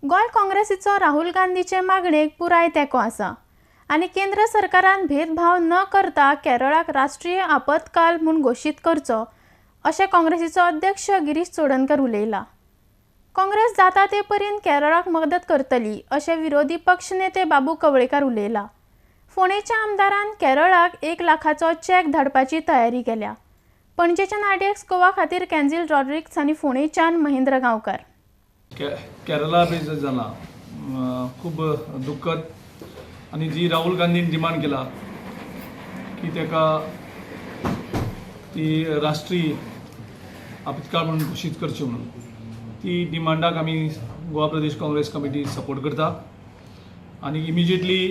गोंय काँग्रेसीचो राहुल गांधीचे मागणेक पुराय तेंको आसा आनी केंद्र सरकारान भेदभाव न करता केरळाक राष्ट्रीय आपत्काल म्हूण घोशीत करचो अशें काँग्रेसीचो अध्यक्ष गिरीश चोडणकर उलयला. काँग्रेस जाता ते परीन केरळाक मदत करतली अशें विरोधी पक्ष नेते बाबू कवळेकार उलयला. फोंडेच्या आमदारान केरळाक 1 लाखाचो चॅक धाडपाची तयारी केल्या. पणजेच्यान आरडीएक्स गोवा खातीर कॅन्झील रॉड्रिक्स आनी फोंडेच्यान महेंद्र गांवकर. केरला बी जाला खूब दुःखद आनी जी राहुल गांधीन डिमांड केला की ताका ती राष्ट्रीय आपत्काळ म्हणून घोशीत करची म्हणून, ती डिमांडाक आमी गोवा प्रदेश काँग्रेस कमिटी सपोर्ट करता आनी इमिजिएटली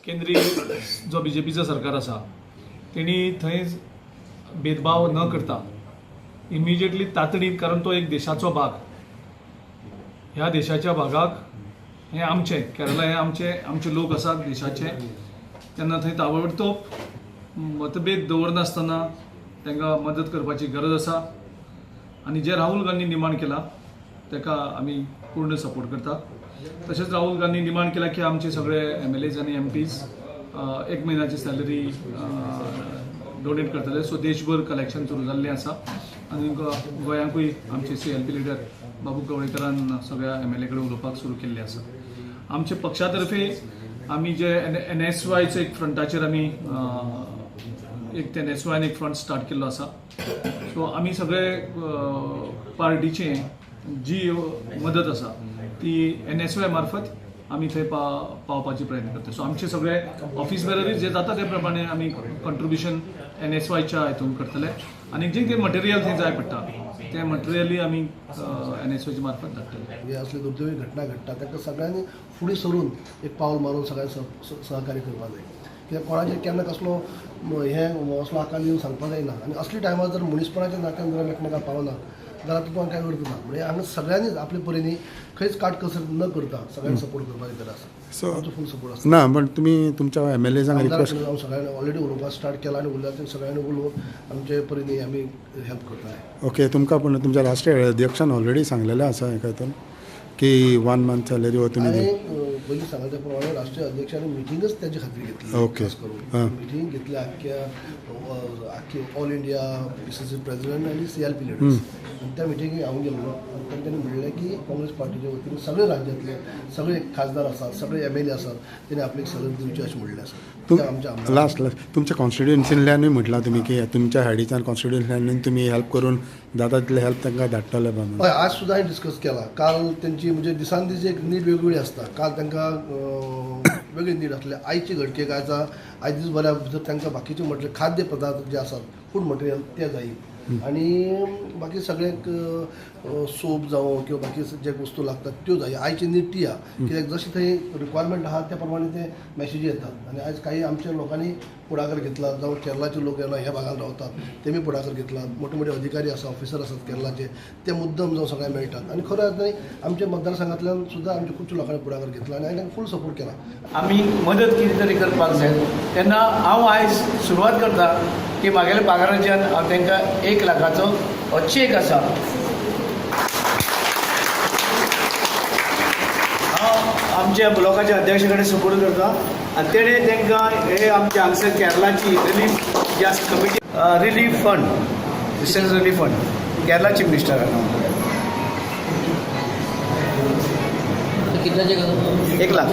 केंद्रीय जो बीजेपीचो सरकार आसा तेणी थंय भेदभाव न करता इमिजिएटली तातडीन, कारण तो एक देशाचो भाग, ह्या देशाच्या भागाक हें आमचें केरला हें आमचें, आमचे लोक आसात देशाचे, तेन्ना थंय ताबडतोब मतभेद दवरनासतना तांकां मदत करपाची गरज आसा आनी जे राहुल गांधी डिमांड केला ताका आमी पूर्ण सपोर्ट करता. तशेंच राहुल गांधी डिमांड केला की आमचे सगळे MLAs आनी MPs 1 म्हयन्याची सॅलरी डोनेट करतले. सो देशभर कलेक्शन सुरू जाल्लें आसा आनी गोंयांकूय आमचे CLP leader बाबू कवळेकरान सगळ्या MLA कडेन उलोवपाक सुरू केल्लें आसा. आमच्या पक्षा तर्फे आमी जे NSYचो एक फ्रंटाचेर आमी एक NSYन एक फ्रंट स्टार्ट केल्लो आसा. सो आमी सगळे पार्टीचे जी मदत आसा ती NSY मार्फत आमी थंय पावपाचे प्रयत्न करता. सो आमचे सगळे ऑफिस बेररीज जे जाता ते प्रमाणे आमी कंट्रिब्युशन NSYच्या हितून करतले आनी जे कितें मटेरियल थंय जाय पडटा तें मटेरियलूय आमी NSYच्या मार्फत धाडटले. हे असले दुर्दैवी घटना घडटा ताका सगळ्यांनी फुडें सरून एक पावल मारून सगळ्यांनी सहकार्य करपाक जाय. कित्याक कोणाचेर केन्ना कसलो हें असलो आकार दिवन सांगपाक जायना आनी असले टायमार जर मनीसपणाच्या नात्यान जर एकमेकांक पावना जाल्यार तुका कांय अर्थ ना. म्हणजे हांगा सगळ्यांनीच आपले परीनी खंयच काटकसर न करता सगळ्यांनी सपोर्ट करपाची गरज आसा. सो आमचो फूल सपोर्ट आसा. ना पण तुमी तुमच्या MLAजांक रिक्वेस्ट हांव सगळ्यांनी ऑलरेडी उलोवपाक स्टार्ट केला आनी उरल्या ते सगळ्यांनी उलोवन आमचे परीनी आमी हेल्प करतले. ओके, तुमकां पण तुमच्या राष्ट्रीय अध्यक्षान ऑलरेडी सांगलेलें आसा एका हितून की 1 मंथ सॅलरी हो तुमी. पयलीं सांगल्या त्या प्रमाणे राष्ट्रीय अध्यक्षांनी मिटिंगच तेजे खातीर घेतली. ओके, मिटींग घेतली आख्ख्या आख्खी ऑल इंडिया PCC president आनी CLP leaders. आनी त्या मिटिंगेक हांव गेल्लो आनी तांच्यांनी म्हणलें की काँग्रेस पार्टीच्या वतीन सगळे राज्यांतले सगळे खासदार आसात, सगळे MLA आसात, तेणी आपली सलग दिवची अशें म्हणलें आसा. आमच्या लास्ट लास्ट तुमच्या कॉन्स्टिट्युएन्सींतल्यानूय म्हटलां तुमी की तुमच्या हेडीच्यान कॉन्स्टिट्युएन्सींतल्यानूय तुमी हेल्प करून जाता तितले हेल्प तांकां धाडटले. हय, आज सुद्दां हांवें डिस्कस केला. काल तेंची म्हणजे दिसान दीस एक नीड वेगवेगळी आसता. काल तांकां वेगळी नीड आसली. आयची घडकेक आयज आयज दीस भरा भितर तांकां बाकीचे म्हटलें खाद्य पदार्थ जे आसात फूड मटेरियल ते जाय आनी बाकी सगळ्यांक सोप जावं किंवा बाकी जे वस्तू लागतात त्यो जाय. आयची नीड ती आहा कित्याक जशें थंय रिक्वायरमेंट आहा त्या प्रमाणे ते मॅसेजी येतात आनी आयज काही आमच्या लोकांनी पुढाकार घेतला. जावं केरलाचे लोक येना ह्या भागान रावतात तेमी पुढाकार घेतला. मोठे मोठे अधिकारी आसा, ऑफिसर आसात केरलाचे, ते मुद्दम जावं सगळ्यांक मेळटात आनी खरो न्हय आमच्या मतदारसंघांतल्यान सुद्दां आमच्या खुबश्या लोकांनी पुढाकार घेतला आनी हांवें फूल सपोर्ट केला. आमी मदत कितें तरी करपाक जाय तेन्ना हांव आयज सुरवात करता की म्हागेल्या पगाराच्यान हांव तांकां 1 लाखाचो हो चॅक आसा हांव आमच्या ब्लॉकाच्या अध्यक्षा कडेन सपोर्ट करता आनी तेणें तांकां हे आमच्या हांगसर केरलाची रिलीफ जी आसा committee relief fund, distance relief fund Kerala chief मिनिस्टराक 1 lakh.